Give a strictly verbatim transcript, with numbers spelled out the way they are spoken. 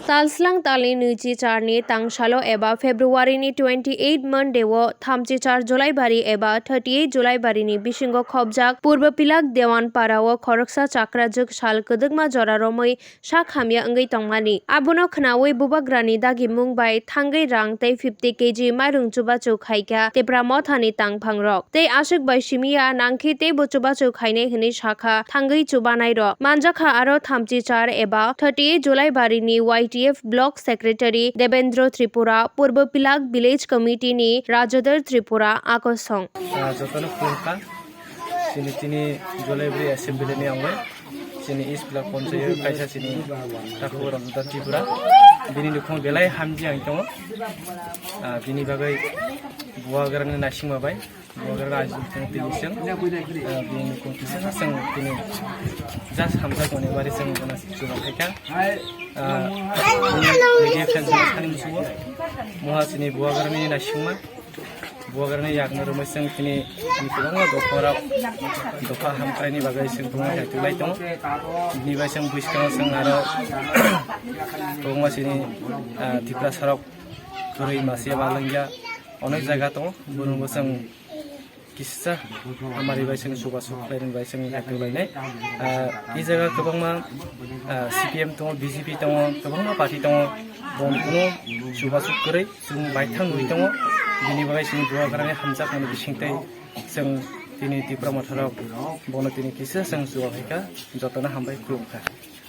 Talslang talni nwichi charni tangsalo eba February ni twenty eight Monday o thamchi char Jolaibari eba thirty eight Jolaibari ni bisingo khobjak Purbo Pilak Dewan Para o khoroksa chakrajuk sal kwdwkma jora romwi sak hamya wngwi tongmani. Abono khnaui bubagrani dagimung bai thangwi rang tei fifty K G mairung chubachu khaikha Tipra Mothani tangphangrok. Tei aswk bai simiya nangkhe teibo chubachu khainai hwnwi sakha thangwi chubanairok. Manjakha aro thamchi char eba thirty eight July barini Y T F Block Secretary Debendra Tripura, Purbo Pilak Village Committee ni Rajadhar Tripura, akosong. Ah, jotono khulumkha. Chini tini Jolaibari Assembly ni angwi chini East Block Panchayat kaisa chini takhuk Rajadhar Tripura. Bini nukhung belai hamji ang tongo. Ah, bini bagwi buagrani naisingma bai. Buagra rajni tini seng, ah, bini nukhung kisa seng tini just hamjakmani bari seng bono chuba khaikha. Ah, bini media friends no sani musugo. Moha chini buagrani naisingma. Buagrani yakno romwi chwng tini kwbangma dopharok dopha hamkraini bagwi chwng tongma hai twlai tongo. Bini bai chwng bwskango chwng aro kwbangma chini, ah, Tiprasarok kwrwi masiya malwngya onek jaga tongo. Borokbo chwng kisa hamari bai chwng chubachu khlairwng bai chwng hai twlainai. Ah, e jaga kwbangma, ah, C P M tongo, B J P tongo, kwbangma party tongo. Boni kunu chubachu kwrwi. Chwng baithang nugwi tongo, bini bagwi chini bubagrani hamjakmani bisingtwi chwng tini Tipra Motharok bono tini kisa chwng chuba phaikha, jotono hambai khulumkha.